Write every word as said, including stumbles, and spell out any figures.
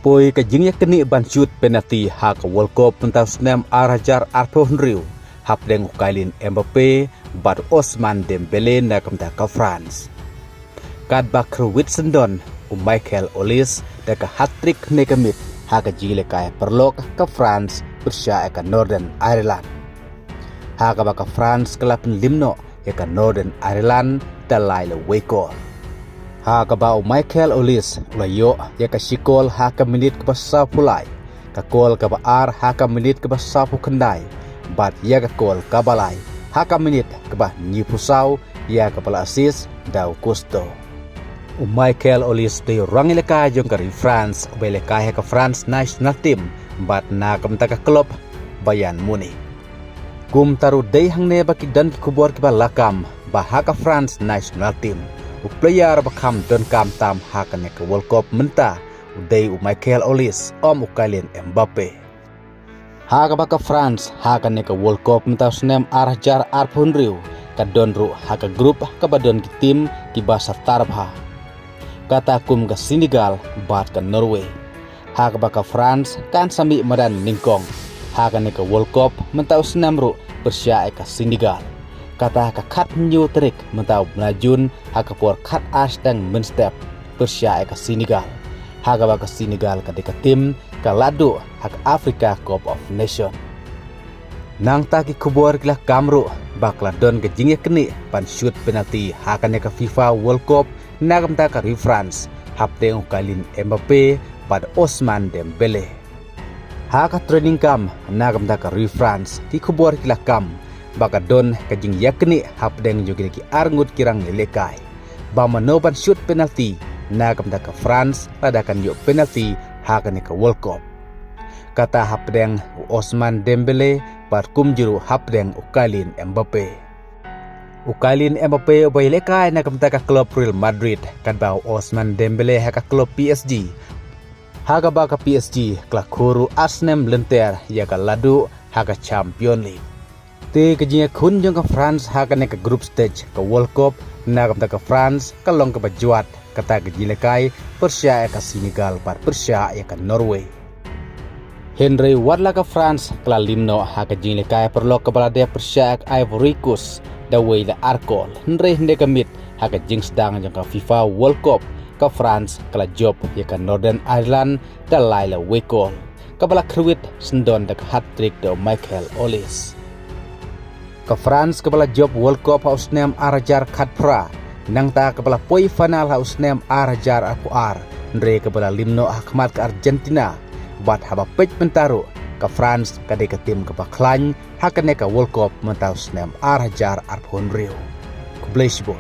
poi ka jingïaknieh ban shoot penalty ha ka World Cup mynta u snem ar hajar arphew hynriew, hapdeng u Kylian Mbappe bad u Ousmane Dembele na ka bynta ka France. Katba kyrwit syndon u Michael Olise da ka hat-trick ne ka miet ha ka jingïalehkai paralok ka France pyrshah ïa ka Northern Ireland. Ha kaba ka France ka la pynliem noh ïa ka Northern Ireland da lai la wei kol. Ha kaba u Michael Olise u la ïoh ïa ka shi kol ha ka minit kaba sawphew lai, ka kol kaba ar ha ka minit kaba sawphew khyndai, bad ïa ka kol kaba lai ha ka minit kaba hynñiewphew saw, ïa kaba la assist da u Gusto. U Michael Olise u dei u rangïalehkai jong ka ri France uba ïalehkai ha ka France national team bad na ka bynta ka klub Bayern Munich. Kumta ruh dei hangne ba ki don ki khubor kiba lakam ba ha ka France national team u player ba kham donkam tam ha kane ka World Cup mynta u dei u Michael Olise, ym u Kylian Mbappe. Ha kaba ka France ha kane ka World Cup mynta u snem ar hajar arphew hynriew ka don ruh ha ka group kaba don ki team kiba syrtar bha, kata kum ka Senegal bad ka Norway. Ha kaba ka France kan sa mih madan nyngkong ha kane ka World Cup mynta u snem ruh pyrshah ïa ka Senegal. Kata ha ka khathynñiew tarik mynta u bnai Jun ha ka por khatar shiteng mynstep pyrshah ïa ka Senegal. Ha kaba ka Senegal ka dei ka team ka la duh ha ka Africa Cup of Nation. Nangta ki khubor ki la kam ruh ba ka la don ka jingïaknieh ban shoot penalty ha kane ka FIFA World Cup na ka bynta ka ri France, hapdeng u Kylian Mbappe bad Ousmane Dembele. Ha ka training camp na ka bynta ka ri France ki khubor ki la kam ba ka don ka jingïaknieh hapdeng jong kine ki arngut ki rangïalehkai ba mano ban shoot penalty na ka bynta ka France lada kan ïoh penalty ha kane ka World Cup. Kata hapdeng u Ousmane Dembele bad kumjuh ruh hapdeng u Kylian Mbappe. U Kylian Mbappe uba ïalehkai na ka bynta ka klub Real Madrid, katba u Ousmane Dembele ha ka klub P S G. Ha kaba ka P S G ka la khur ruh ar snem lynter ïa ka la duh ha ka Champions League. Te ka jingïakhun jong ka France ha kane ka group stage ka World Cup na ka bynta ka France ka long kaba jwat, kata ka jingïalehkai pyrshah ïa ka Senegal bad pyrshah ïa ka Norway. Hynrei wat la ka France ka la liem noh ha ka jingïalehkai paralok kaba la dep pyrshah ïa ka Ivory Coast da wei la ar kol, hynrei hynda ka miet ha ka jingsdang jong ka FIFA World Cup ka France ka la jop ïa ka Northern Ireland da lai la wei kol, kaba la kyrwit syndon da ka hat-trick da u Michael Olise. Ka France kaba la jop World Cup ha u snem ar hajar khatphra, nangta kaba la poi final ha u snem ar hajar arphew ar, hynrei kaba la liem noh ha khmat ka Argentina. Bad haba peit mynta ruh ka France ka dei ka team kaba khlaiñ ha kane ka World Cup mynta u snem ar hajar arphew hynriew. Khublei shibun.